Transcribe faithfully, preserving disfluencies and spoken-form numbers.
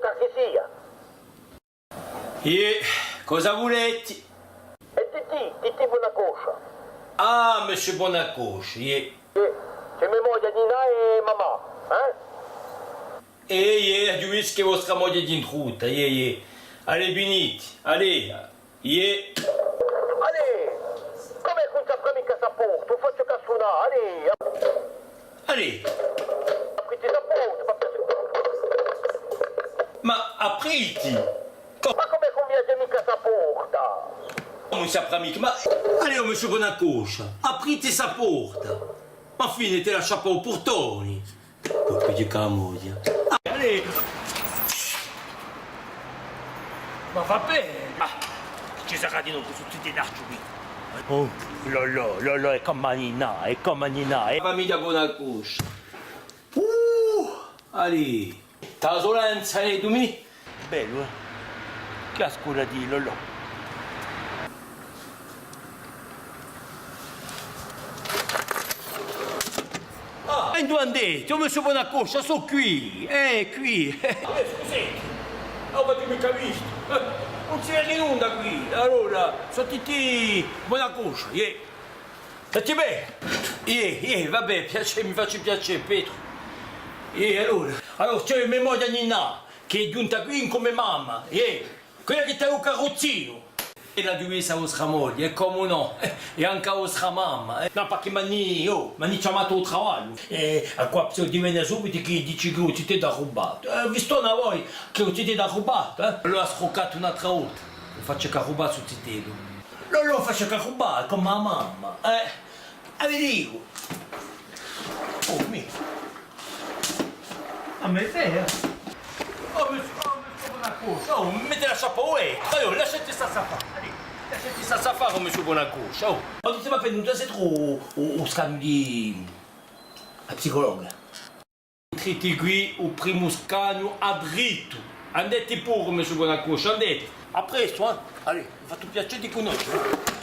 Chì sia? Iè, cosa vuleti? Hè Titì, Titì Bonacoscia. Ah, monsieur Bonacoscia, iè. Iè, ci hè me moglia Ninà è mamma, eh? Eh, iè, aghju vistu chì vostra moglia hè intruta, iè, iè. Allez, viniti, allez, iè. Allez, cumu hè chì ùn s'apre micca sta porta? Ùn facciu chè sunà, allez. Allez. Apriti sta porta, ma... Ma apriti! Ma cumu hè chì ùn vi apre micca sta porta? Cumu ùn s'apre micca? Ma, allez, o monsieur Bonacoscia, apriti sta porta! Ma finitela à sciappà u purtoni! Colpu di camoglia. Ah, allez! Ma va bè! Ma ci sarà di novu stu ziteddu quì? Oh, Lolò, Lolò, hè cum'è Ninà, hè cum'è Ninà, eh! Famiglia Bonacoscia! Uh! Allez! T'hà a solenza, eh, Dumì? Bellu, eh? Chì a scola di Lolò. Ah, è induve andeti? O monsieur Bonacoscia, sò quì, eh, quì. Eh, scuseti, ùn v'aghju micca vistu. Eh, ùn si vedi nunda quì. Allora, sò Titì Bonacoscia, iè. Senti bè? Iè, iè, va bè, piacè, mi faci piacè, Petru. Iè, allora. Allora, ci hè me moglia Ninà, chì hè ghjunta quì incù me mamma, iè. Quella chì t'hà u carruzzinu. È l'aghju vista a vostra moglia, è cumu nò, è ancu a vostra mamma, eh. Nò, perchè m'ani, oh, m'ani chjamatu à u travagliu. È à quì si vede subitu chì dici chì u ziteddu hà rubatu. Eh, vi stona à voi chì u ziteddu hà rubatu, eh? L'hà scruccatu un'altra volta. Ùn facciu chè rubà stu ziteddu. Ùn, ùn facciu chè rubà, cum'è a mamma, eh? A vi dicu. Oh, mì. A me idea. Oh, monsieur, oh, monsieur Bonacoscia. Oh, mettila à sciappà, uè. Allora, lasciati stà à fà. Allez, lasciati stà à fà, monsieur Bonacoscia. Oh. Ma ti sì appena venutu, sè tù u, u, u scagnu di a psicologa. Intriti quì, u primu scagnu à drittu. Andeti puru, monsieur Bonacoscia, andeti. À prestu, eh? Allez, m'hà fattu piacè di cunnoscia.